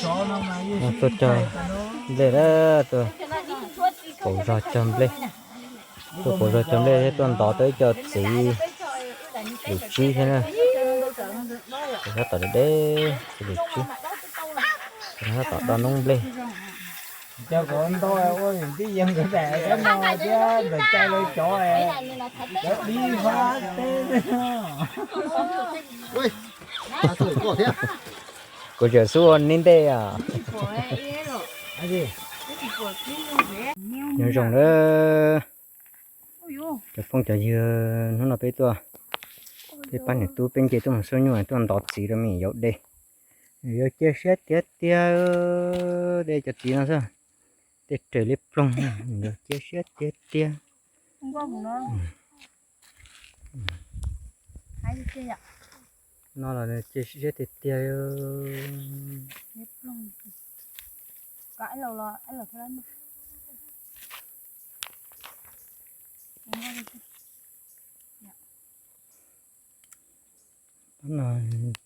Tuaj cog nplej na, tuaj pauv zog cog nplej. Tuaj pauv zog cog nplej thiab tuaj ntov tau ib co txiv lwm tsib thiab na. Tab tom deb deb txiv lwm tsib, tab tom do noob nplej. Cov kom ntau ua vim tib yees nkawd daim thiab no thiab ntawm cai lawv cov, cov dib fab teb. Kuv tseem xub ua neb ntej os. Nyob zoo na cov phooj cov ywg, hnub no peb tuaj, peb pab niam tub peb nce tuaj mus xub nyuj tuaj ntov txiv rau me nyuam yaus de. Nyuam yaus cia siab tiag tiag, de cov txiv no xwb, tej raws liab ploog, nyuam yaus cia siab tiag tiag. No los cia siab tiag tiag. Pab no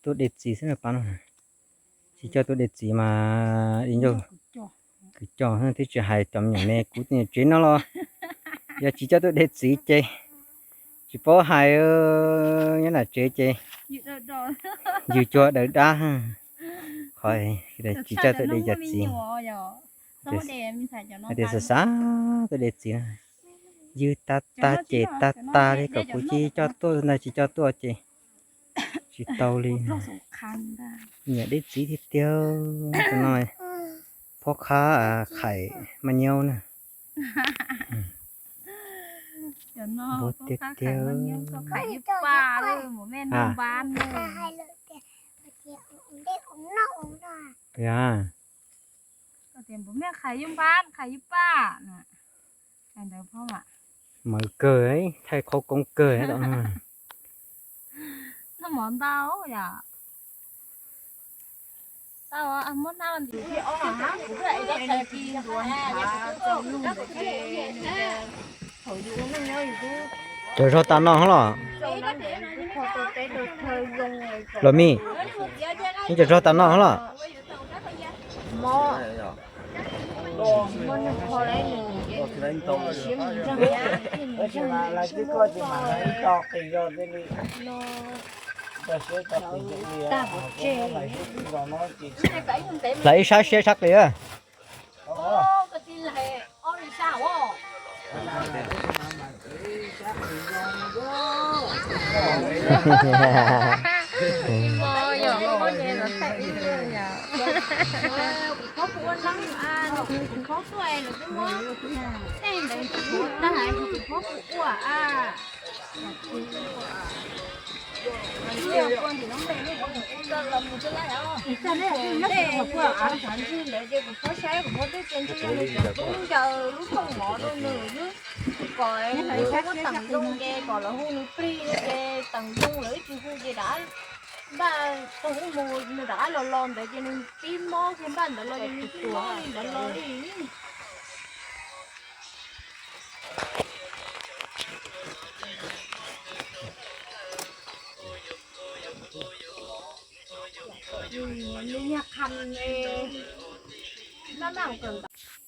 tuaj de txiv xwb na pab no. Tsis coj tuaj de txiv mas di ncauj kwv coj thiab tsis hais cov me nyuam me kuv tus niam tsev no los yog tsis coj tuaj de txiv ces tsis paub hais, nyob nram tsev ces yws cuag daws dab. Qhov tsis coj tuaj de cov txiv, hais tias xav xav tuaj de txiv na, yws tag tag ces tag tag li kom kuv cia coj tuaj ntag, tsis coj tuaj ces tsis tau li. Nyiam de txiv tiag tiag, tus no phob qhab khais maj nyaub na. Npua tiag tiag. Mawv kawg, thaij qhov koob kawg. Cov zog tas no los? Los mij, cov zog tas no los? Hlais ib sab siab sab qis. Kuv saib kuv muab tej txiaj ntsig nws cov tub ncaws lub rooj mov rau nws xwb, kom nws muab teem zoo ces kom lawv hu nws plig ces teem zoo lawv ib tsis hu ces rov npaj tau ib mus nws rov qab los los ntawd ces nws pib mob ces npaj ntawd los ces nws pib mob li ntawd los li.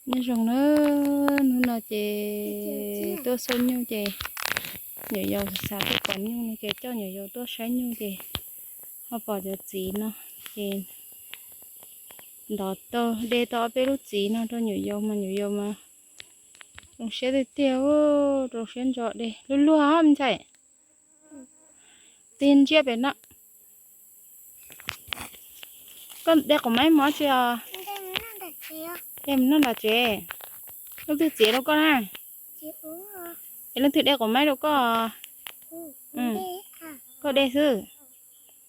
Nyob zoo na, hnub no ces tuaj xauj nyuj ces nyuam yaus xav tuaj pom nyuj no ces coj nyuam yaus tuaj saib nyuj ces ho pom cov txiv no ces ntov tau de tau ob peb lub txiv no rau nyuam yaus mas nyuam yaus mas zoo siab tiag tiag, rau siab ntso de luag luag me ntxhais. Tig ntsia pem no. Koj de quav maib mov tsi os? De mus noj nram tsev. Leej twg txiav rau koj na? Es leej twg de quav maib rau koj? Koj de xwb.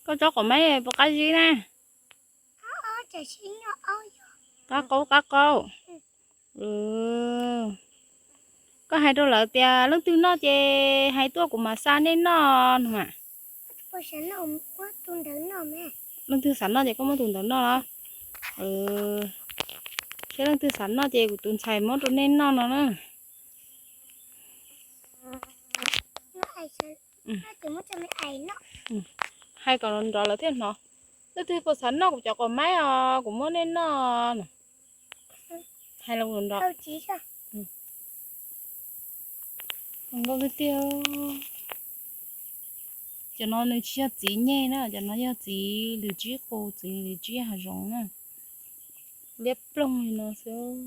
Koj tsob quav maib puas qab zib na? Qab qaub qab qaub. Koj hais rau lawv tias leej twg noj ces hais tuaj kuv mam xa nej noj no mas. Leej twg xav noj ces koj muab tus ntawd noj los? Thiab leej twg xav noj ces kuv tus ntxhais muab rau nej noj no na. Hais kom nrov lawv thiaj hnov. Leej twg puas xav noj kuv cov quav maib os, kuv muab nej noj. Hais los nrov. Zoo nkauj tiag tiag. Cov no nws tsis yog txiv nyeg na, cov no yog txiv lws tsib qus, txiv lws tsib hav zoov na. Liab ploog li no xwb.